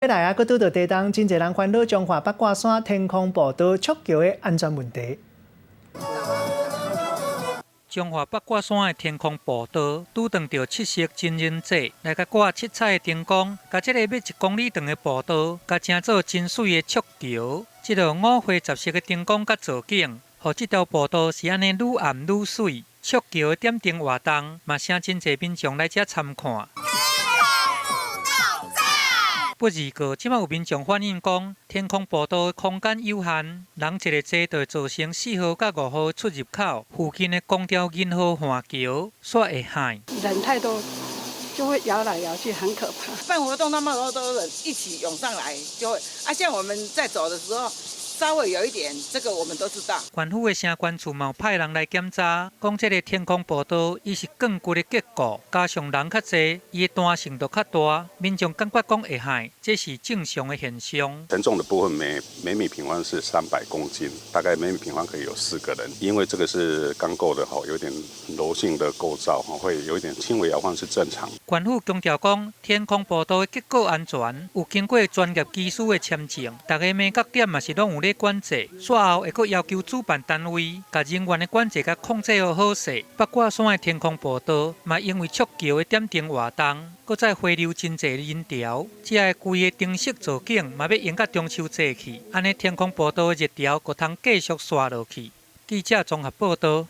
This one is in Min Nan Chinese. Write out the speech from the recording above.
來啊，閣拄著地動，真濟人煩惱彰化八卦山天空步道觸橋的安全問題。彰化八卦山的天空步道拄著著七夕情人節，來共掛七彩的燈光，共這个欲1公里長的步道，共成做真媠的觸橋。這个五花十色的燈光佮造景，予這條步道是按呢愈暗愈媠。觸橋的點燈活動嘛，吸引真濟民眾來遮參看。不過，這馬有民眾反映講，天空步道的空間有限，人一个濟就會造成4號佮5號的出入口附近的公調銀河岸橋煞會害。人太多就會搖來搖去，很可怕。辦活動那麼多人一起湧上來，就會啊，像我們在走的時候，稍微有一點，這個我們都知道。縣府的城管處嘛有派人來檢查，講這个天空步道伊是鋼骨的結構，加上人較濟，伊的彈性就較大，民眾感覺講會害，這是正常的現象。承重的部分每每米平方是300公斤，大概每米平方可以有四個人。因為這個是鋼構的吼，有點柔性的構造，會有一點輕微搖晃是正常。縣府強調講，天空步道的結構安全，有經過專業技師的簽證，逐个眉角點嘛是攏有咧管制。煞後會閣要求主辦單位，共人員的管制共控制予好勢。八卦山的天空步道嘛，因為觸橋的點燈活動，閣再匯流真濟人潮，遮个規个燈飾造景嘛欲用到中秋節去，按呢天空步道的熱潮閣通繼續瀰落去。記者綜合報道。